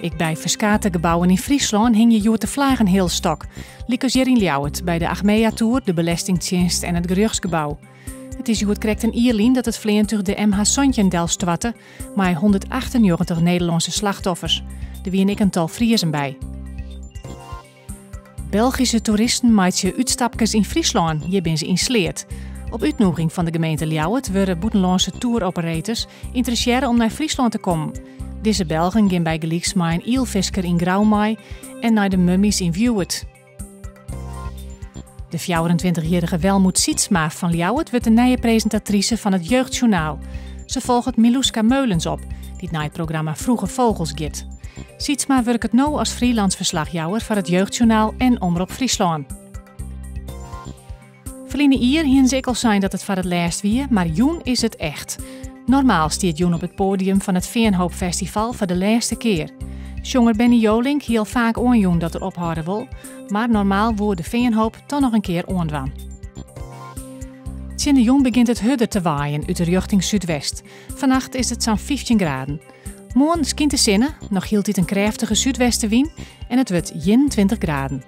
Ek by ferskate gebouwen yn Fryslân hingje hjoed de flagen healstok. Lykas hjir yn Ljouwert, by de Achmea-toer, de Belestingtsjinst en it gerjochtsgebou. It is hjoed krekt in jier lyn dat it fleantúch de MH17 delstoarte mei 198 Nederlânske slachtoffers. Der wiene ek in tal Friezen by. Belgyske toeristen meitsje útstapkes yn Fryslân, hjir binne se yn Sleat. Op útnûging fan de gemeente Ljouwert wurde bûtenlânske toeroperators ynteressearre om nei Fryslân te kommen. Dizze Belgen gean bygelyks mei in ielfisker yn Grou mei en nei de mummys yn Wiuwert. De 24-jierrige Welmoed Sietsma fan Ljouwert wurdt de nije presintatrise fan it Jeugdjournaal. Se folget Milouska Meulens op, dy't nei it programma Vroege Vogels giet. Sietsma wurket no as freelance ferslachjouwer foar it Jeugdjournaal en Omrop Fryslân. Ferline jier hiene se ek al sein dat it foar it lêst wie, mar jûn is it echt. Normaal stiet jûn op it poadium fan it Feanhoop Festival foar de lêste kear. Sjonger Benny Jolink hie al faak oanjûn dat er ophâlde wol, mar Normaal woe de Feanhoop toch noch in kear oandwaan. Tsjin de jûn begjint it hurder te waaien út de rjochting súdwest. Fannacht is it sa'n 15 graden. Moarn skynt de sinne, noch hieltyd in krêftige súdwestewyn en it wurdt 21 graden.